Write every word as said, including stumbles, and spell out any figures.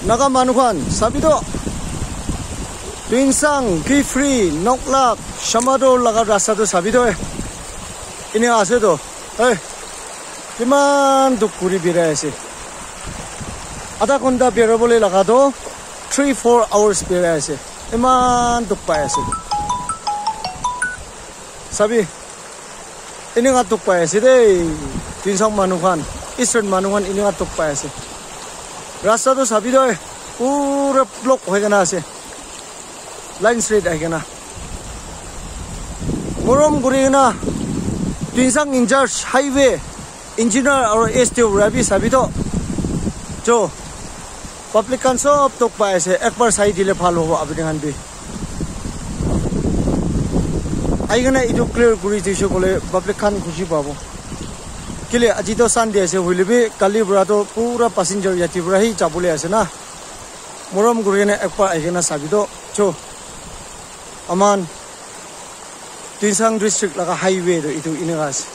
Naga manu khan sabi toh, Tuensang, Kiphire, Noklak, Shamator laga rasta toh sabi toh, eh. Ini ase toh, eh. Kiman dukh kuri birai ase. Adha ghonta birai bole laga toh three four hours birai ase. Iman dukh pai ase. Sabi, eneka dukh pai ase dei. Tuensang manu khan, Eastern manu khan eneka dukh pai ase. Rasta toh sabi toh, eh, pura block hoi kena ase. Line straight ahi kena. Morom kuri kena, Tuensang in charge highway engineer aru S D O para bi sabi toh. Jo, public khan sob dukh pai ase, ekbar sai dile bhal hobo apni khan bi. Ahi kena etu clear kuri dise koile public khan khushi pabo. Kile aji toh Sunday ase, hoile bi kali para toh pura passenger yate para hi jabole ase na. Morom kuri kena ekbar ahi kena sabi toh. Jo, aman Tuensang district laga highway toh etu eneka ase.